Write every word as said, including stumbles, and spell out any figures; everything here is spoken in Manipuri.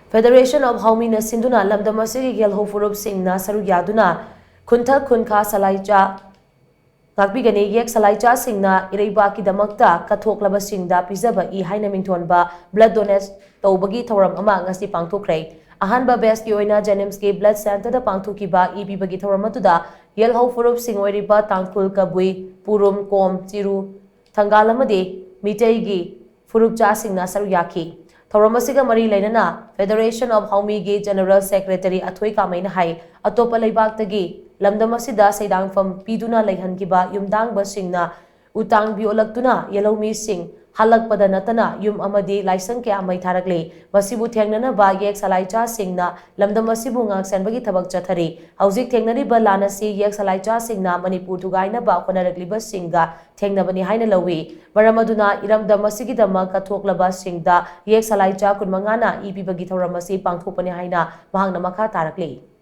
Federation of Haomina ꯁꯤꯟꯗꯨꯅ ꯂꯝꯗꯝ ꯑꯁꯤꯒꯤ ꯌꯦꯜꯍꯧ ꯐꯨꯔꯨꯞꯁꯤꯡꯅ ꯁꯔꯨꯛ ꯌꯥꯗꯨꯅ ꯈꯨꯟꯊꯛ ꯈꯨꯟꯈꯥ ꯁꯂꯥꯏꯆꯥ ꯉꯥꯛꯄꯤꯒꯅꯤ꯫ ꯌꯦꯛ ꯁꯂꯥꯏꯆꯥꯁꯤꯡꯅ ꯏꯔꯩꯕꯥꯛꯀꯤꯗꯃꯛꯇ ꯀꯠꯊꯣꯛꯂꯕꯁꯤꯡꯗ ꯄꯤꯖꯕ ꯏ ꯍꯥꯏꯅ ꯃꯤꯡꯊꯣꯟꯕ blood donate ꯇꯧꯕꯒꯤ ꯊꯧꯔꯝ ꯑꯃ ꯉꯁꯤ ꯄꯥꯡꯊꯣꯛꯈ꯭ꯔꯦ꯫ ꯑꯍꯥꯟꯕ batchꯀꯤ ꯑꯣꯏꯅ JNIMSꯀꯤ blood centreꯗ ꯄꯥꯡꯊꯣꯛꯈꯤꯕ ꯏ ꯄꯤꯕꯒꯤ ꯊꯧꯔꯝ ꯑꯗꯨꯗ ꯌꯦꯜꯍꯧ ꯐꯨꯔꯨꯞꯁꯤꯡ ꯑꯣꯏꯔꯤꯕ ꯇꯥꯡꯈꯨꯜ, ꯀꯕꯨꯏ, ꯄꯨꯔꯨꯝ, ꯀꯣꯝ, ꯆꯤꯔꯨ, ꯊꯪꯒꯥꯜ ꯑꯃꯗꯤ ꯃꯤꯇꯩꯒꯤ ꯐꯨꯔꯨꯞꯆꯥꯁꯤꯡꯅ ꯁꯔꯨꯛ ꯌꯥꯈꯤ꯫ ꯊꯧꯔꯝ ꯑꯁꯤꯒ ꯃꯔꯤ ꯂꯩꯅꯅ Federation of ꯍꯥꯎꯃꯤꯒꯤ General Secretary ꯑꯊꯣꯏ ꯀꯥꯃꯩꯅ ꯍꯥꯏ, ꯑꯇꯣꯞꯄ ꯂꯩꯕꯥꯛꯇꯒꯤ ꯂꯝꯗꯝ ꯑꯁꯤꯗ ꯁꯩꯗꯥꯡꯐꯝ ꯄꯤꯗꯨꯅ ꯂꯩꯍꯟꯈꯤꯕ ꯌꯨꯝꯗꯥꯡꯕꯁꯤꯡꯅ ꯎꯇꯥꯡꯕꯤ ꯑꯣꯜꯂꯛꯇꯨꯅ ꯌꯦꯜꯍꯧꯃꯤꯁꯤꯡ ꯍꯜꯂꯛꯄꯗ ꯅꯠꯇꯅ ꯌꯨꯝ ꯑꯃꯗꯤ ꯂꯥꯏꯁꯪ ꯀꯌꯥ ꯃꯩ ꯊꯥꯔꯛꯂꯤ꯫ ꯃꯁꯤꯕꯨ ꯊꯦꯡꯅꯅꯕ ꯌꯦꯛ ꯁꯂꯥꯏꯆꯥꯁꯤꯡꯅ ꯂꯝꯗꯝ ꯑꯁꯤꯕꯨ ꯉꯥꯛꯁꯦꯟꯕꯒꯤ ꯊꯕꯛ ꯆꯠꯊꯔꯤ꯫ ꯍꯧꯖꯤꯛ ꯊꯦꯡꯅꯔꯤꯕ ꯂꯥꯟ ꯑꯁꯤ ꯌꯦꯛ ꯁꯂꯥꯏꯆꯥꯁꯤꯡꯅ ꯃꯅꯤꯄꯨꯔ ꯊꯨꯒꯥꯏꯅꯕ ꯍꯣꯠꯅꯔꯛꯂꯤꯕꯁꯤꯡꯒ ꯊꯦꯡꯅꯕꯅꯤ ꯍꯥꯏꯅ ꯂꯧꯏ꯫ ꯃꯔꯝ ꯑꯗꯨꯅ ꯏꯔꯝꯗꯝ ꯑꯁꯤꯒꯤꯗꯃꯛ ꯀꯠꯊꯣꯛꯂꯕꯁꯤꯡꯗ ꯌꯦꯛ ꯁꯂꯥꯏꯆꯥ ꯀꯨꯟꯃꯉꯥꯅ ꯏ ꯄꯤꯕꯒꯤ ꯊꯧꯔꯝ ꯑꯁꯤ ꯄꯥꯡꯊꯣꯛꯄꯅꯤ ꯍꯥꯏꯅ ꯃꯍꯥꯛꯅ ꯃꯈꯥ ꯇꯥꯔꯛꯂꯤ꯫